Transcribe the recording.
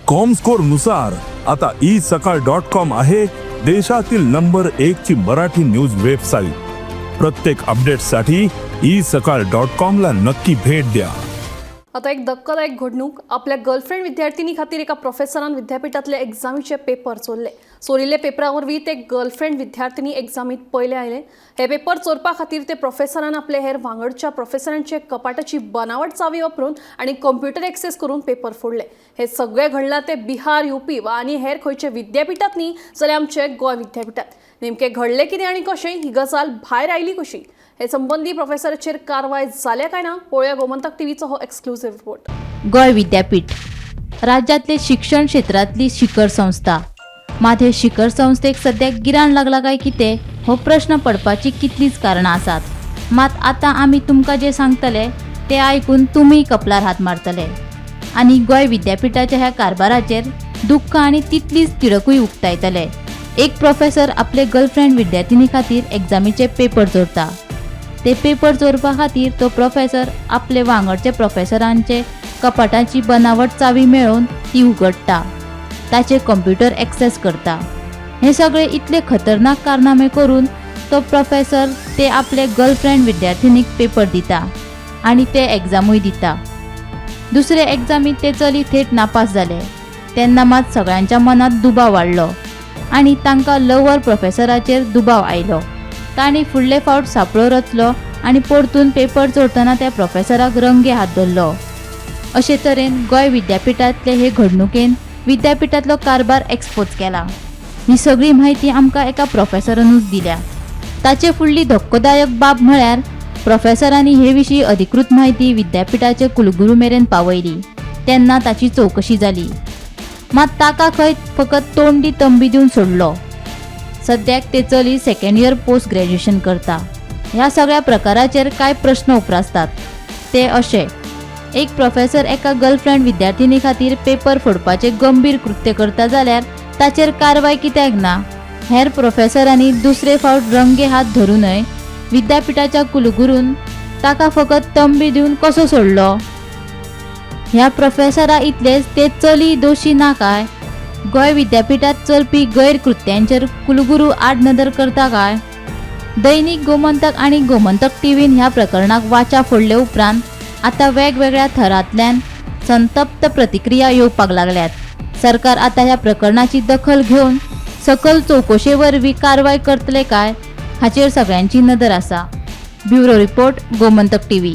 Comscore नुसार आता E सकाळ डॉट कॉम आहे देशातील नंबर एक ची मराठी न्यूज वेबसाईट. प्रत्येक अपडेटसाठी ई सकाळ डॉट कॉम ला नक्की भेट द्या. आता एक धक्कादायक घडणूक. आपल्या गर्लफ्रेंड विद्यार्थिनी खातीर एका प्रोफेसरान विद्यापीठातले एग्जामीचे पेपर चोरले. चोरिल्ले पेपरा वरवीं ते गर्लफ्रेंड विद्यार्थिनी एग्जामीत पयले आयले. हे पेपर चोरपा खातीर ते प्रोफेसरान आपले हेर वांगडच्या प्रोफेसरांचे कपाटाची बनावट चावी वापरून आनी कंप्युटर एक्सेस करून पेपर फोडले. हे सगळें घडलां ते बिहार, युपी वा आनी हेर खंयचे विद्यापिठात न्ही, जाल्यार आमचे गोंय विद्यापिठात. नेमकें घडलें कितें आनी कशें, ही गजाल भायर आयली कशी, हे संबंदी प्रोफेसराचेर कारवाय जाल्या काय ना, पळोवया गोमंतक टीव्हीचो हो एक्सक्लुझिव्ह रिपोर्ट. गोंय विद्यापीठ राज्यांतले शिक्षण क्षेत्रांतली शिखर संस्था. मात हे शिखर संस्थेक सद्याक गिराण लागला काय कितें हो प्रश्न पडपाची कितलींच कारणां आसात. मात आतां आमी तुमकां जें सांगतले तें आयकून तुमी कपलार हात मारतले आनी गोंय विद्यापिठाच्या ह्या कारभाराचेर दुख्ख आनी तितलीच तिडकूय उक्तायतले. एक प्रोफेसर आपले गर्लफ्रेंड विद्यार्थिनी खातीर एग्जामीचे पेपर चोरता. ते पेपर चोरपा खातीर तो प्रोफेसर आपले वांगडचे प्रोफेसरांचे कपाटाची बनावट चावी मेळोवन ती उगडटा, ताचे कंप्युटर एक्सेस करता. हे सगळे इतले खतरनाक कारनामे करून तो प्रोफेसर ते आपले गर्लफ्रेंड विद्यार्थिनीक पेपर दिता आनी ते एग्जामूय दिता. दुसरे एग्जामीत ते चली थेट नापास जाले. तेन्ना मात सगळ्यांच्या मनांत दुबाव वाडलो आनी तांकां लवर प्रोफेसराचेर दुबाव आयलो. तांणी फुडले फावट सापळो रचलो आनी परतून पेपर चोरतना त्या प्रोफेसराक रंगे हात धरलो. अशे तरेन गोंय विद्यापिठांतले हे घडणुकेन विद्यापिठांतलो कारभार एक्सपोज केला. ही सगळी म्हायती आमकां एका प्रोफेसरानूच दिल्या. ताचे फुडली धक्कोदायक बाब म्हळ्यार प्रोफेसरांनी हे विशीं अधिकृत म्हायती विद्यापिठाचे कुलगुरू मेरेन पावयली तेन्ना ताची चवकशी जाली. मात ताका खंय फकत तोंडी तंबी दिवन सोडलो. सद्याक ते चली सेकंड इयर पोस्ट ग्रॅज्युएशन करता. ह्या सगळ्या प्रकाराचेर कांय प्रश्न उप्रासतात ते अशे: एक प्रोफेसर एका गर्लफ्रेंड विद्यार्थिनी खातीर पेपर फोडपाचें गंभीर कृत्य करता जाल्यार ताचेर कारवाय कित्याक ना? हेर प्रोफेसरांनी दुसरे फावट रंगे हात धरूनय विद्यापिठाच्या कुलगुरून ताका फकत तंबी दिवन कसो सोडलो? ह्या प्रोफेसरा इतलेच ते चली दोशी ना काय? गोंय विद्यापिठात चलपी गैरकृत्यांचेर कुलगुरू आडनदर करता काय? दैनिक गोमंतक आनी गोमंतक टीव्हीन ह्या प्रकरणाक वाचा फोडले उपरांत आतां वेगवेगळ्या थरांतल्यान संतप्त प्रतिक्रिया येवपाक लागल्यात. सरकार आतां ह्या प्रकरणाची दखल घेवन सकल चवकशे वरवीं कारवाय करतले काय हाचेर सगळ्यांची नदर आसा. Bureau report, Gomantak TV.